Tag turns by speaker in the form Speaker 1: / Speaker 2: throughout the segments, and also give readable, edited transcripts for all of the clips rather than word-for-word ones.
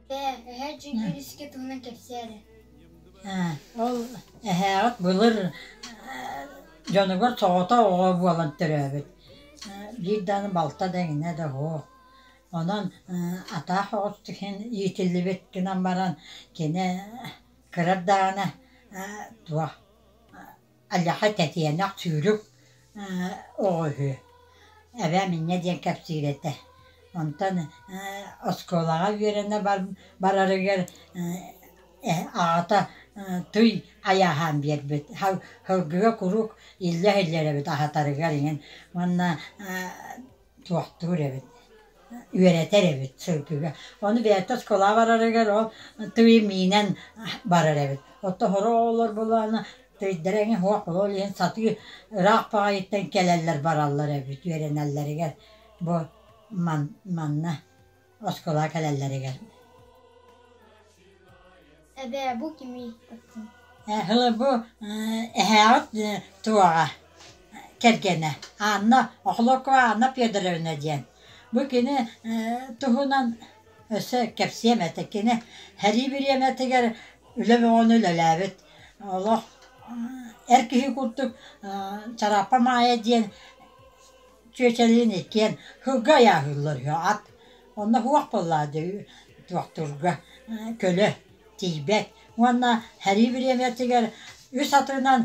Speaker 1: Ээ, эһээ Дьөгүөрүскэ туһунан кэпсээ эрэ.
Speaker 2: Ол эһээҕит былыр дьонугар соҕотох оҕо буолан төрөөбүт. Биир даҕаны балта да эҥинэ да суох. Онон атаах оҕустук иһин иитиллибит гынан баран кини кыра эрдэҕинэ туох Аллаха тэтиэнэх сүүрүк оҕо үһү. Эбээм инньэ диэн кэпсиир этэ. Онтон оскуолаҕа үөрэнэ барарыгар аҕата тый айааһаан биэрбит. Сылгыга куруук иллэ иһиллэр эбит аһатарыгар иҥин уонна туохтуур эбит, үөрэтэр эбит сылгыга. Ону бэйэтэ оскуолаҕа барарыгар ол тыый миинэн барар эбит. Оттон сорох оҕолор буоллаҕына тыйдара эҥин суох ол иһин сатыы ыраах баҕайыттан кэлэллэр бараллар эбит үөрэнэллэригэр бу манна оскуолаҕа кэлэллэригэр.
Speaker 1: Эбээ, бу кимий тахсан?
Speaker 2: Һылы бу эһээҕит туоҕа кэргэнэ Анна Охлопкова Анна Федоровна диэн. Бу кини туһунан өссө кэпсиэм этэ. Кини сэрии бириэмэтигэр үлэ бөҕөнү үлэлээбит. Олох эр киһи курдук Чарааппа Маайа диэн чүөчэлиин иккиэн сылгы айааһыыллар үһү ат. Онно суох буоллаҕа дии туохтуурга көлө тиийбэт. Уонна сэрии бириэмэтигэр үс атынан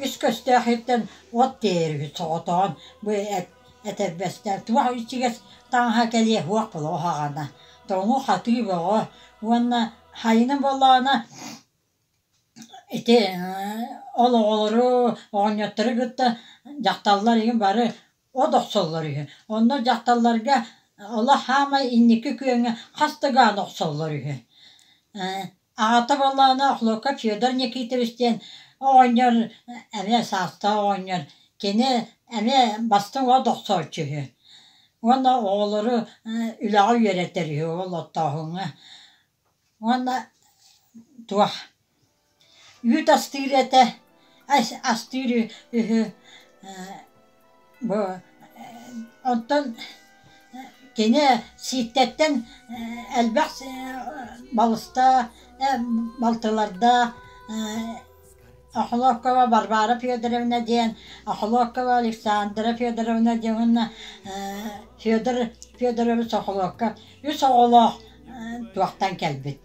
Speaker 2: үс көстөөх иһиттэн от тиэйэр үһү соҕотоҕун бу этэрбэстээх туох ичигэс таҥаһа кэлиэ суох буолуо уһаҕана. Тоҥуу-хатыы бөҕө уонна сайынын буоллаҕына Ити ол оҕолору, оҕонньоттору кытта дьахталлар игин бары от охсоллор үһү. Онно дьахталларга олох хаамай инники күөҥҥэ хас да гааны охсоллор үһү. Аҕата буоллаҕына Охлопков Федор Никитович диэн оҕонньор эмиэ саастаах оҕонньор. Кини эмиэ бастыҥ от охсооччу үһү. Уонна оҕолору үлэҕэ үөрэтэр үһү ол оттооһуҥҥа. Уонна туох үүт астыыр этэ, астыыр үһү бу онтон кини Сииттэттэн элбэх балыста балтылардаах Охлопкова Варвара Федоровна диэн, Охлопкова Александра Федоровна диэн уонна Федор Федорович Охлопков үс оҕолоох туохтан кэлбит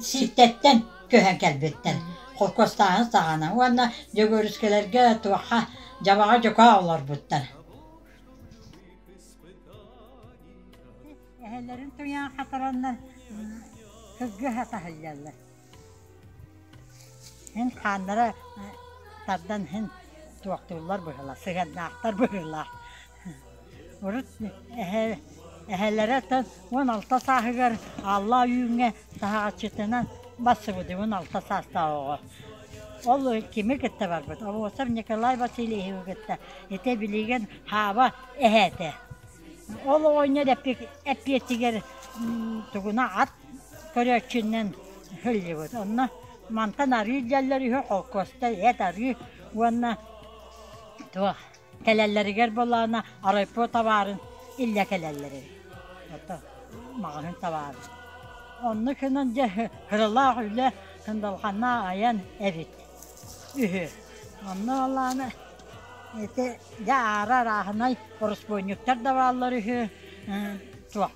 Speaker 2: Сииттэттэн көһөн кэлбиттэр холкуостааһын саҕана уонна Дьөгүөрүскэлэргэ туохха Дьабаҕа Дьокоо олорбуттар. Эһэлэрин туйаан хатараннар сылгы хатаһыйаллар. Һин хааннара тардан һин туохтууллар быһыылаах, сыһыаннаахтар быһыылаах. Урут эһэ эһэлэрэ оттон 16 сааһыгар Алла Ойууҥҥа таһаҕасчытынан барсыбыт 16 саастаах оҕо. Ол кими кытта барбыт? Обуосов Николай Васильевиһы кытта. Ити билигин Хаба эһээтэ. Ол оҕонньор эппиэтигэр тугуна ат көрөөччүнэн сылдьыбыт. Онно мантан арыы илдьэллэр үһү, холкуоста эт арыы уонна туох кэлэллэригэр буоллаҕына райпо табаарын илдьэ кэлэллэр эбит. Ото маҕаһыын табаарын. Оннук гынан дьэ сыралаах үлэ сындалҕаннаах айан эбит үһү. Онно буоллаҕына ити дьэ аара арааһынай ороспуонньуктар да бааллар үһү туох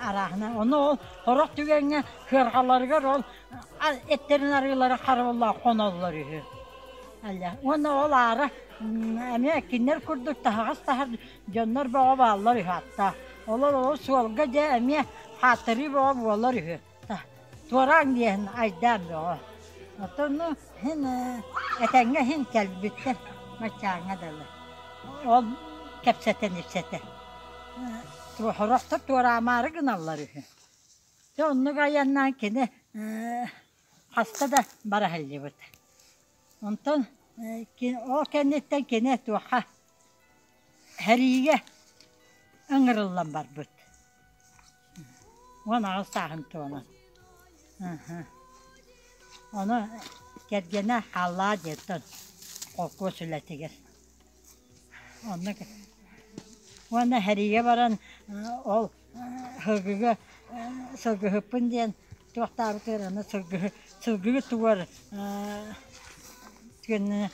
Speaker 2: арааһына. Ону ол сорох түгэҥҥэ сыарҕаларыгар ол эттэрин арыылара харабыллаах хоноллор үһү. Уонна ол аара эмиэ кинилэр курдук таһаҕас таһар дьоннор бөҕө бааллар үһү аттаах. Олор ол суолга дьэ эмиэ хааттарыы бөҕө буолар үһү. Туораан диэһин айдаан бөҕө. Оттон ну һин этэҥҥэ һин кэлбиттэр баччааҥҥа дылы. Ол кэпсэтэн ипсэтэ. Сорохтор туораамаары гыналлар үһү. Дьэ оннук айаннаан кини хаста да бара сылдьыбыт. Онтон ол кэнниттэн кини туохха сэриигэ ыҥырыллан барбыт. 18 сааһын туолан. Ону кэргэнэ хааллаа диэттэн холкуос үлэтигэр. Оннук уонна сэриигэ баран ол сылгыга сылгыһыппын диэн туохтаабытыгар аны сылгыһы сылгыгы тугар түгэннэ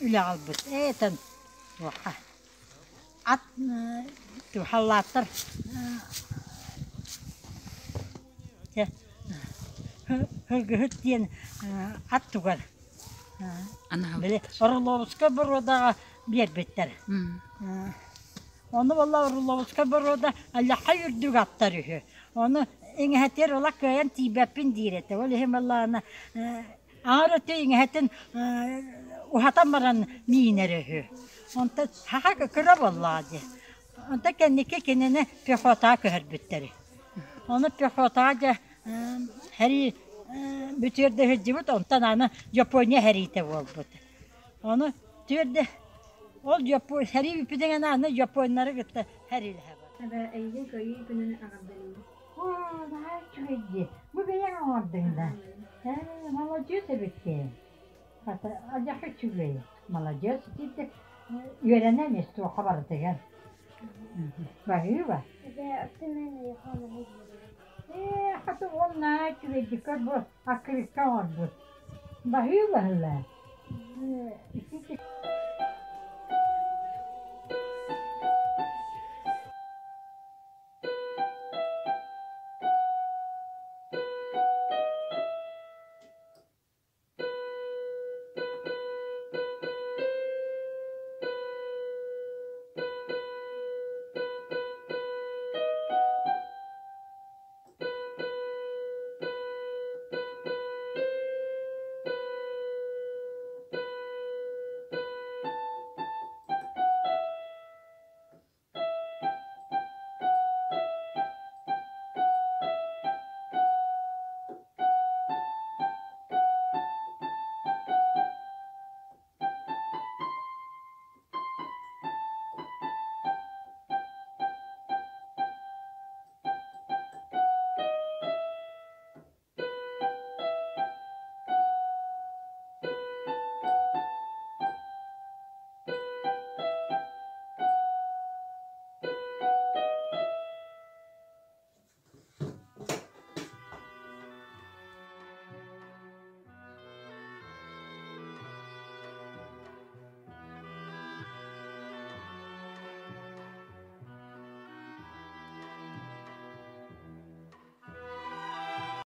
Speaker 2: үлэ аҕалбыт. Ээтэн туохха ат халлааттар Һылгыһыт диэн ат тугар били Орловскай боруодаҕа биэрбиттэр. Ону буолла Орловскай боруода аллахай үрдүк аттар үһү. Ону иҥэһэтигэр ыла кыайан тиийбэппин диир этэ. Ол иһин буоллаҕына аҥар өттө иҥэһэтин уһатан баран миинэр үһү. Онтон саха кыра буоллаҕа дии. Онтон кэнники кинини пехотаҕа көһөрбүттэр. Ону пехотаҕа дьэ сэрии бүтүөр да сылдьыбыт, онтон аны Япония сэриитэ буолбут. Ону түөрдэ ол сэрии бүппүтүн аны японнары кытта сэриилэһэ
Speaker 1: Эбээ, эйигин Кыайыы күнүн эҕэрдэлиибин.
Speaker 2: Оо, наһаа үчүгэй дии. Бу бэйэҥ оҥордуҥ да? Ээ, маладьыас эбиккин. Хата, адьас үчүгэй. Маладьыас итинник үөрэнэн ис туохха барытыгар. Баһыыба.
Speaker 1: Эбээ, оттон мин эйиэхэ ону диэбин.
Speaker 2: Ээ, хата уол наһаа үчүгэйдик бу аккырыыкка оҥорбут. Баһыыба ыла.